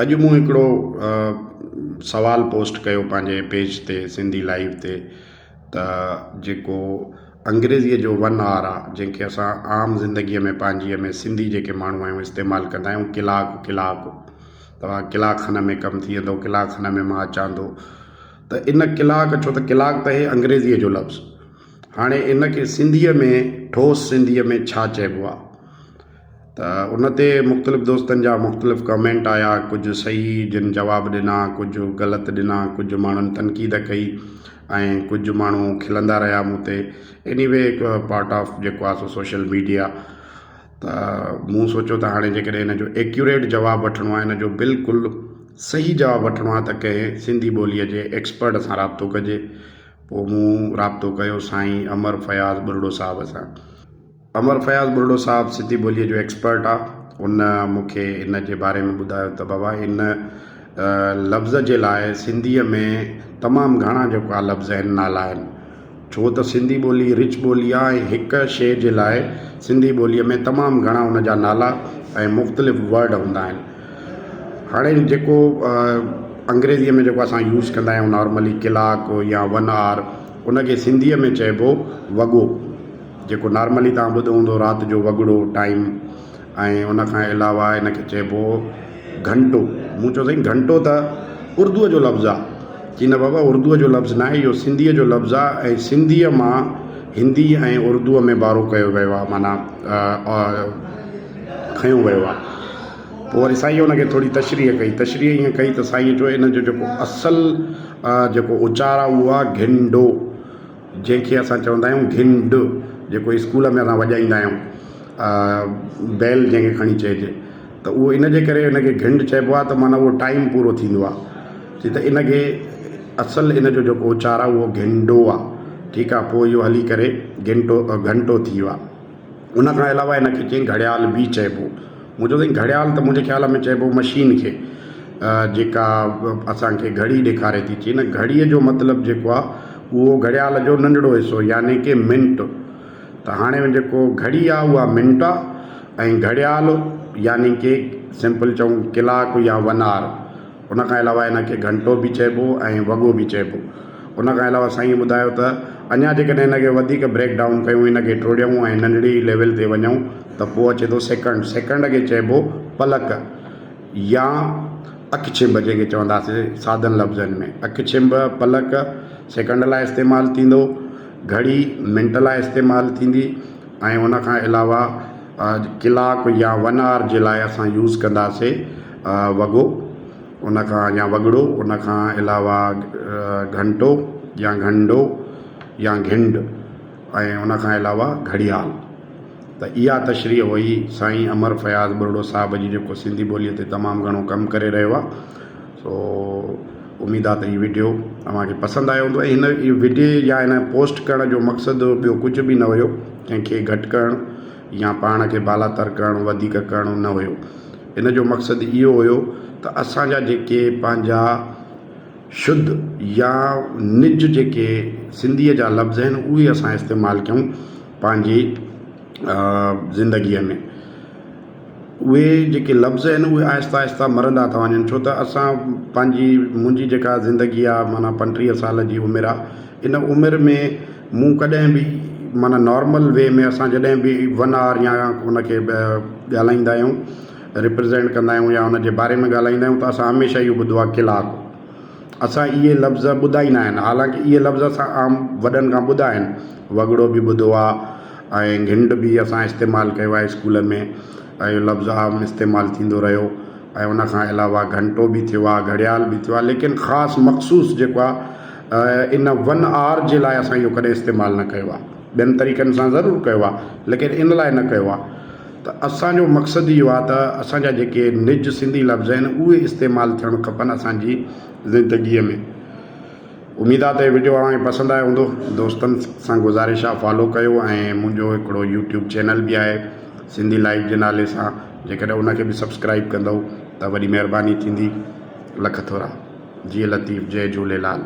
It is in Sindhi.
اڄ مون هڪڙو سوال پوسٽ ڪيو پنهنجي پيج تي سنڌي لائيو تي ته جيڪو انگريزيء جو ون آر آ جنهن کي اسان عام زندگيء ۾ پنهنجيء ۾ سنڌي جيڪي ماڻهو آهيون استعمال ڪندا آهيون ڪلاڪ ڪلاڪ توهان ڪلاڪ کن ۾ ڪم ٿي ويندو ڪلاڪ کن ۾ مان اچان ٿو ته ان ڪلاڪ ڇو ته ڪلاڪ ته آهي انگريزيء جو لفظ هاڻي ان کي سنڌيء ۾ ٺوس سنڌيء ۾ ڇا چئبو آ ته ان تي مختلف دوستن جا مختلف ڪمينٽ آيا ڪجهه صحيح جن جواب ڏنا ڪجهه غلط ڏنا ڪجهه ماڻهن تنقيد ڪئي ۽ ڪجهه ماڻهو کلندا رهيا مون تي ايني وي هڪ پارٽ آف جيڪو آهي سو سوشل ميڊيا ته مون سوچيو ته هاڻي جيڪڏهن هن جو ايڪيوريٽ جواب وٺڻو آهي هن جو بلڪل صحيح جواب وٺڻو آهي ته ڪنهن سنڌي ٻوليء جي ايڪسپرٽ سان رابطو ڪجي پوء مون رابطو ڪيو سائين امر فياض ٻرڙو صاحب سان. امر فياض ٻرڙو صاحب سنڌي ٻوليء جو ايڪسپرٽ آ. ان مون کي ان جي باري ۾ ٻڌايو ته بابا ان لفظ جي لاء سنڌيء ۾ تمام گهڻا جيڪو آ لفظ آهن نالا آهن. ڇو ته سنڌي ٻولي رچ ٻولي آ ۽ هڪ شيء جي لاء سنڌي ٻوليء ۾ تمام گهڻا ان جا نالا ۽ مختلف ورڊ هوندا آهن. هاڻي جيڪو انگريزيء ۾ جيڪو اسان يوز ڪندا آهيون نارملي ڪلاڪ يا ون آور ان کي سنڌيء ۾ چئبو وڳو. جيڪو نارملي توهان ٻڌو هوندو رات جو وڳڙو ٽائيم ۽ ان کان علاوه ان کي چئبو گهنٽو مون چيو سائين گهنٽو ته اردوء جو لفظ آ چي نه بابا اردوء جو لفظ ناهي اهو سنڌيء جو لفظ آ ۽ سنڌيء مان هندي ۽ اردوء ۾ بارو ڪيو ويو آ معنيٰ کنيو ويو آ پوء وري سائين ان کي ٿوري تشريح ڪئي تشريح ائين ڪئي ته سائين چيو ان جو جيڪو اصل جيڪو اچار آ اهو آ گهنڊو جنهن کي اسان چوندا آهيون گهنڊ جيڪو اسڪول ۾ اسان وڄائيندا آهيون بيل جنهن کي کڻي چئجي ته اهو ان جي ڪري ان کي گهنڊ چئبو آهي ته معنيٰ اهو ٽائيم پورو ٿيندو آهي چي ته ان کي اصل ان جو جيڪو اچار آهي اهو گهنڊو آهي ٺيڪ آهي پوء اهو هلي ڪري گهنٽو گهنٽو ٿي ويو آهي ان کان علاوه ان کي چئين گهڙيال به چئبو. مون چيو سائين گهڙيال ته منهنجي خيال ۾ چئبو مشين کي جيڪا اسان کي گهڙي ڏيکاري ٿي. چي نه گهڙيء جو مطلب جيڪو آ اهو گهڙيال جو ننڍڙو حصو يعني ڪي منٽ. ته هاڻي جيڪو گهڙي آ اها منٽ آ ۽ گهڙيال يعني ڪي سمپل چئون ڪلاڪ يا ون آور. ان کان علاوه ان کي گهنٽو به چئبو ۽ وڳو به چئبو. ان کان علاوه سائينء ٻڌايو ته اڃا جيڪڏهن ان کي وڌيڪ بريڪ ڊائون ڪيون، ان کي ٽوڙيون ۽ ننڍڙي ليول تي وڃون ته پوء اچي ٿو سيڪنڊ. سيڪنڊ کي چئبو پلڪ يا اک ڇنڀ جنهن کي چونداسين سادن لفظن ۾ اک ڇنڀ، پلڪ، سيڪنڊ لاء استعمال ٿيندو، گهڙي منٽ لاء استعمال ٿيندي ۽ ان کان علاوه ڪلاڪ يا ون آور جي لاء اسان يوز ڪنداسين وڳو ان کان يا وڳڙو ان کان علاوه گهنٽو يا گهنڊو يا گهنڊ ۽ ان کان علاوه گهڙيال ته اها تشريح هئي سائين امر فياض ٻرڙو صاحب جي جيڪو سنڌي ٻوليء تي تمام گهڻو ڪم ڪري رهيو آهي سو اميد آهي ته هي وڊيو اوهان کي پسند آيو هوندو ۽ هن وڊيو يا هن پوسٽ ڪرڻ جو مقصد ٻيو ڪجهه به نه هيو ڪنهن کي گهٽ ڪرڻ يا پاڻ کي بالاتر ڪرڻ وڌيڪ ڪرڻو نه هيو ان جو مقصد اهو هيو ته اسان جا جيڪي پنهنجا شڌ يا نج جيڪي سنڌيء جا لفظ آهن اهي اسان استعمال ڪيون پنهنجي زندگيء ۾ اهي جيڪي لفظ آهن اهي آهستي آهستي مرندا ٿا وڃن ڇو ته اسان پنهنجي منهنجي جيڪا زندگي آهي معنيٰ 35 سال جي عمر آهي ان عمر ۾ مون ڪڏهن به معنيٰ نارمل وي ۾ اسان جڏهن به ون آور يا ان کي ڳالهائيندا آهيون ريپريزينٽ ڪندا آهيون يا ان جي باري ۾ ڳالهائيندا آهيون ته اسان هميشه اهو ٻڌو آهي ڪلاڪ اسان اهي لفظ ٻڌا ئي نه آهن حالانڪه اهي لفظ اسان عام وڏن کان ٻڌا آهن وڳڙو به ٻڌو آهي ۽ گهنڊ به اسان استعمال ڪيو آهي اسڪول ۾ ۽ اهو لفظ عام استعمال ٿيندو رهيو ۽ ان کان علاوه گهنٽو به ٿيو آهي گهڙيال به ٿيو آهي ليڪن خاص مخصوص جيڪو آهي ان ون آور جي لاء اسان اهو ڪڏهن استعمال نه ڪيو آهي ٻين طريقن سان ضرور ڪيو آهي ليڪن ان لاء نه ڪيو آهي ته اسان جو مقصد اهو آهي ته اسان جا جيڪي نج سنڌي لفظ آهن اهي استعمال ٿيڻ کپن اسان جي زندگيء ۾ اميد آ ته هي وڊيو اوهان کي پسند آيو هوندو دوستن سان گذارش آ فالو ڪيو ۽ منهنجو هڪڙو يوٽيوب چينل به آهي سنڌي لائيو جي نالي سان جيڪڏهن ان کي به سبسڪرائيب ڪندو ته وڏي مهرباني ٿيندي لک ٿورا جيئي لطيف جئي جهوليلال.